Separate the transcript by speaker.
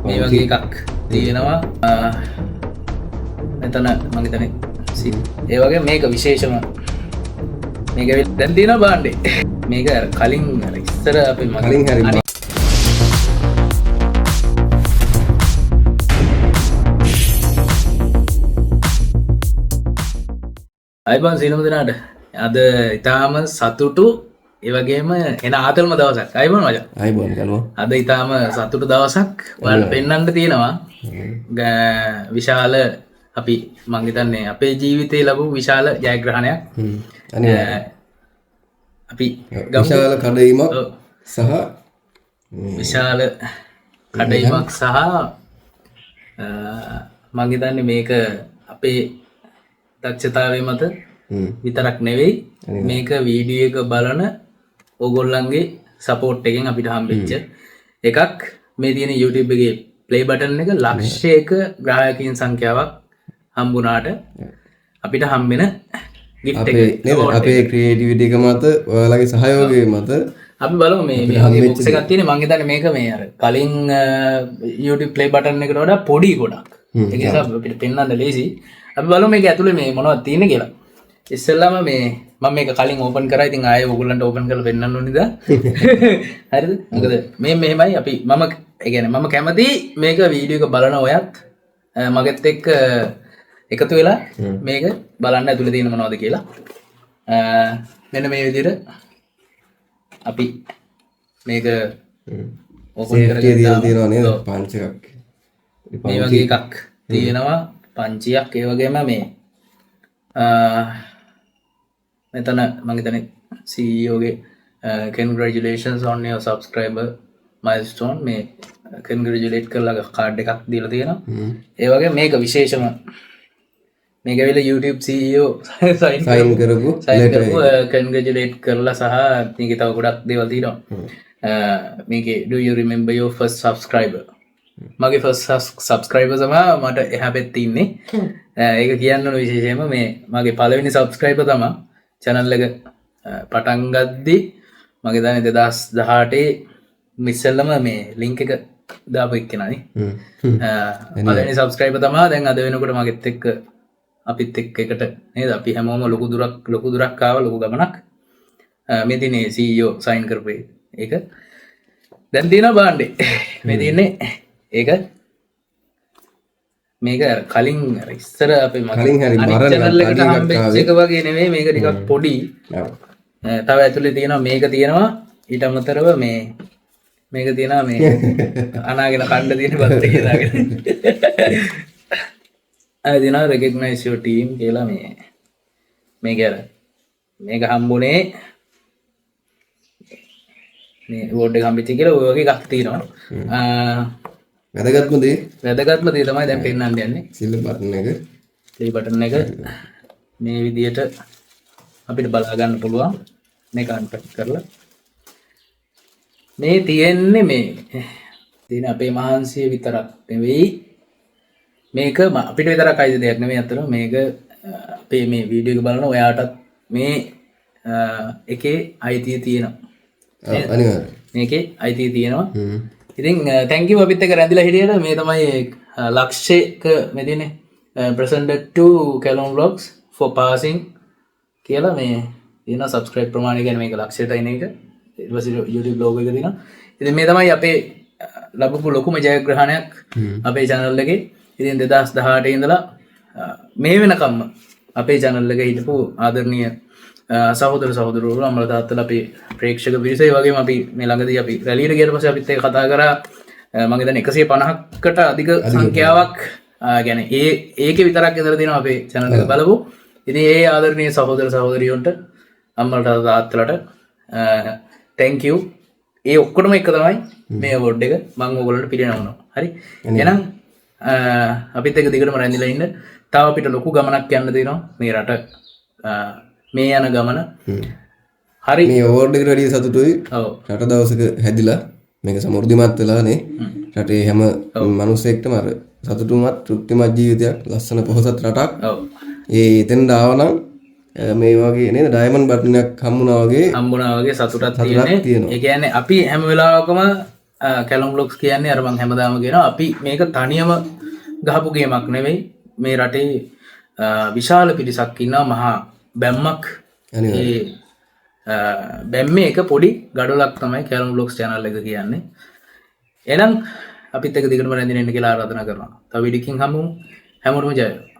Speaker 1: මේ වගේ එකක් තියෙනවා. මෙතන මං හිතන්නේ ඒ වගේ මේක විශේෂම මේක දැන් තියෙනවා භාණ්ඩේ. මේක අර කලින් අර ඉස්සර අපේ
Speaker 2: කලින් හරි
Speaker 1: අයිබෝන් සියලුම දෙනාට අද ඉතාම සතුටු ඒ වගේම එන ආතල්ම දවසක්. අයිබෝන් මචං.
Speaker 2: අයිබෝන් කනවා.
Speaker 1: අද ඉතාම සතුටු දවසක් ඔයාලට පෙන්වන්න තියෙනවා. විශාල අපි මං හිතන්නේ අපේ ජීවිතේ ලැබපු විශාල ජයග්‍රහණයක්.
Speaker 2: අනිවාර්යයෙන්.
Speaker 1: අපි ගමු.
Speaker 2: විශාල කඩයිමක් සහ
Speaker 1: විශාල කඩයිමක් සහ මං හිතන්නේ මේක අපේ දක්ෂතාවය මත විතරක් නෙවෙයි, මේක වීඩියෝ එක බලන ඕගොල්ලන්ගේ සපෝට් එකෙන් අපිට හම්බෙච්ච එකක්. මේ තියෙන YouTube එකේ ප්ලේ බටන් එක ලක්ෂයක ග්‍රාහකයින් සංඛ්‍යාවක් හම්බුණාට අපිට හම්බෙන ගිෆ්ට් එක.
Speaker 2: අපේ නේද, අපේ ක්‍රියේටිවිටි එක මත, ඔයාලගේ සහයෝගය මත
Speaker 1: අපි බලමු මේ වගේ බොක්ස් එකක් තියෙන. මං හිතන්නේ මේක මේ අර කලින් YouTube play button එකට වඩා පොඩි ගොඩක්. ඒක නිසා අපිට පෙන්වන්න ලේසි. අපි බලමු මේක ඇතුලේ මේ මොනවද තියෙන්නේ කියලා. ඉස්සෙල්ලාම මේ මම මේක කලින් ඕපන් කරා. ඉතින් ආයෙ ඔයගොල්ලන්ට ඕපන් කරලා පෙන්වන්න ඕනිද? හරිද? මොකද මේ මෙහෙමයි අපි මම ඒ කියන්නේ මම කැමති මේක වීඩියෝ එක බලන ඔයත් මගෙත් එක්ක එකතු වෙලා මේක බලන්න ඇතුලේ තියෙන මොනවද කියලා. මෙන්න මේ විදිහට අපි මේක ඕපන්
Speaker 2: සේෆ්ටි තියලා
Speaker 1: කරගත්තාම
Speaker 2: තියෙනවා නේද, පංච එකක්.
Speaker 1: මේ වගේ එකක් තියෙනවා, පංචියක්. ඒ වගේම මේ මෙතන මං හිතන්නේ CEO ගේ congratulations on your subscriber milestone මේ congratulate කරලා කාඩ් එකක් දීලා තියෙනවා. ඒ වගේ මේක විශේෂම මේක ඇවිල්ලා YouTube CEO sign
Speaker 2: sign කරපු
Speaker 1: සයින් කරපු කන්ග්‍රැචුලේට් කරලා සහ මේකේ තව ගොඩක් දේවල් තියෙනවා. මේකේ do you remember your first subscriber? මගේ first subscriber තමයි මට එහා පැත්තේ ඉන්නේ. ඒක කියන්න ඕන විශේෂයෙන්ම මේ මගේ පළවෙනි subscriber තමයි channel එක පටන් ගද්දි මගේ දන්නේ 2018 ඉස්සෙල්ලම මේ link එක දාපු එක්කෙනා නේ. පළවෙනි subscriber තමයි දැන් අද වෙනකොට මගෙත් එක්ක අපිත් එක්ක එකට නේද, අපි හැමෝම ලොකු දුරක් ආවා, ලොකු ගමනක්. මේ තියෙන්නේ CEO sign කරපු ඒක. දැන් තියෙනවා භාණ්ඩේ. මේ තියෙන්නේ ඒක. මේක අර කලින් අර ඉස්සර අපේ
Speaker 2: කලින් හරි
Speaker 1: අනිත්
Speaker 2: බර
Speaker 1: channel එකට
Speaker 2: තඩි එකක්
Speaker 1: හම්බෙච්ච
Speaker 2: ආවේ.
Speaker 1: එක වගේ නෙවෙයි, මේක ටිකක් පොඩි. තව ඇතුලේ තියෙනවා මේක තියෙනවා, ඊට අමතරව මේ මේක තියෙනවා, මේ අනාගෙන කණ්ඩ තියෙන බත් එක දාගෙන. ආ තියෙනවා recognize your team කියලා. මේ මේක අර මේක හම්බුනේ මේ අවෝඩ් එක හම්බෙච්ච කියලා ඔය වගේ එකක් තියෙනවා.
Speaker 2: වැදගත්ම දේ
Speaker 1: වැදගත්ම දේ තමයි දැන් පෙන්වන්න යන්නේ.
Speaker 2: සිල්වර් බටන් එක.
Speaker 1: ප්ලේ බටන් එක මේ විදියට අපිට බලා ගන්න පුළුවන්. මේක අන්පැක් කරලා මේ තියෙන්නේ මේ තියෙන අපේ මහන්සිය විතරක් නෙවෙයි, මේක අපිට විතරක් අයිති දෙයක් නෙවෙයි. අතන මේක අපේ මේ වීඩියෝ එක බලන ඔයාටත් මේ එකේ අයිතිය තියෙනවා.
Speaker 2: අනිවාර්යයෙන්.
Speaker 1: මේකේ අයිතිය තියෙනවා. ඉතින් thank you අපිත් එක්ක රැඳිලා හිටියට. මේ තමයි ලක්ෂයක මේ තියෙන්නේ, presented to Kalum Vlogs for passing කියලා මේ තියෙන subscribe ප්‍රමාණය ගැන මේක ලක්ෂයට එන එක. ඊට පස්සේ YouTube logo එක තියෙනවා. ඉතින් මේ තමයි අපේ ලැබපු ලොකුම ජයග්‍රහණයක් අපේ channel එකේ. ඉතින් 2018 ඉඳලා මේ වෙනකම්ම අපේ channel එකේ හිටපු ආදරණීය සහෝදර සහෝදරවරු, අම්මලා තාත්තලා, අපේ ප්‍රේක්ෂක පිරිස, ඒ වගේම අපි මේ ළඟදී අපි රැලියට ගියට පස්සේ අපිත් එක්ක කතා කරා. මං හිතන්නේ 150කට අධික සංඛ්‍යාවක්, කියන්නේ ඒකේ විතරක් ඉඳලා තියෙනවා අපේ channel එක බලපු. ඉතින් ඒ ආදරණීය සහෝදර සහෝදරියන්ට, අම්මලාට තාත්තලාට thank you. ඒ ඔක්කොටම එක තමයි මේ අවෝඩ් එක මං ඕගොල්ලන්ට පිරිනමනවා. හරි. එහෙනම් අපිත් එක්ක දිගටම රැඳිලා ඉන්න. තව අපිට ලොකු ගමනක් යන්න තියෙනවා මේ රට මේ යන ගමන. හරි.
Speaker 2: මේ අවෝඩ් එකට වැඩිය සතුටුයි.
Speaker 1: ඔව්.
Speaker 2: රට දවසක හැදිලා මේක සමෘද්ධිමත් වෙලා නේ, රටේ හැම මිනිස්සෙක්ටම අර සතුටුමත් තෘප්තිමත් ජීවිතයක්, ලස්සන පොහොසත් රටක්.
Speaker 1: ඔව්.
Speaker 2: ඒ එතෙන්ට ආවනම් මේ වගේ නේද ඩයමන්ඩ් බටන් එකක් හම්බුණා වගේ
Speaker 1: හම්බුණා වගේ සතුටක්
Speaker 2: සතුටක්
Speaker 1: තියෙන්නේ.
Speaker 2: තියෙනවා.
Speaker 1: ඒ කියන්නේ අපි හැම වෙලාවකම කැලුම් බ්ලොග්ස් කියන්නේ අර මං හැමදාම කියනවා, අපි මේක තනියම ගහපු ගේමක් නෙවෙයි. මේ රටේ විශාල පිරිසක් ඉන්නවා, මහා බැම්මක්. ඒ බැම්මේ එක පොඩි ගඩොලක් තමයි කැලුම් බ්ලොග්ස් channel එක කියන්නේ. එහෙනම් අපිත් එක්ක දිගටම රැඳෙන්න ඉන්න කියලා ආරාධනා කරනවා. තව වීඩියෝකින් හමු. හැමෝටම ජය.